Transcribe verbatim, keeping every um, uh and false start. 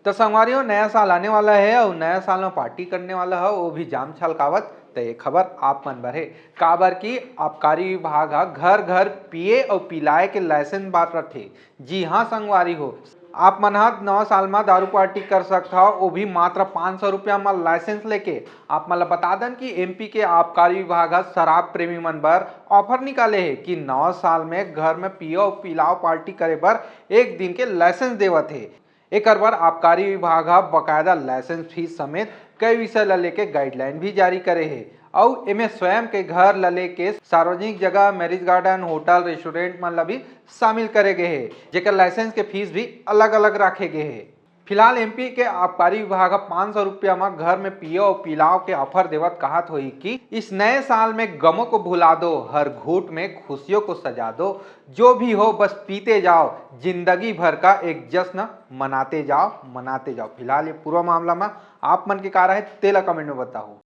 तो संगवारी हो, नया साल आने वाला है और नया साल में पार्टी करने वाला है, वो भी जाम छलकावत। तो ये खबर आप मन बर है, काबर कि आबकारी विभाग ह घर घर पिए और पिलाए के लाइसेंस बांट रथे। जी हाँ संगवारी हो, आप मन ह नवा साल में दारू पार्टी कर सकत हव, वो भी मात्र पाँच सौ रुपया में लाइसेंस लेके। आप मन ला बता दन कि एमपी के आबकारी विभाग ह शराब प्रेमी मन बर ऑफर निकाले हे कि नवा साल में घर में पियो पिलाओ पार्टी करे बर एक दिन के लाइसेंस देवत हे। एकर बर आबकारी विभाग ह बकायदा लाइसेंस फीस समेत कई विषय ल लेके गाइडलाइन भी जारी करे हे। अउ एमे स्वयं के घर ल लेके सार्वजनिक जगह, मैरिज गार्डन, होटल, रेस्टोरेंट मन ल भी शामिल करे गे हे, जेकर लाइसेंस के फीस भी अलग-अलग राखे गे हे। फिलहाल एमपी के आबकारी विभाग ह पाँच सौ रुपया म घर में पियो अउ पिलाओ के ऑफर देवत कहत होही कि इस नए साल में गमों को भुला दो, हर घूंट में खुशियों को सजा दो, जो भी हो बस पीते जाओ, जिंदगी भर का एक जश्न मनाते जाओ, मनाते जाओ। फिलहाल ये पूरा मामला में आप मन के का राय हे, तेला कमेंट में बताओ।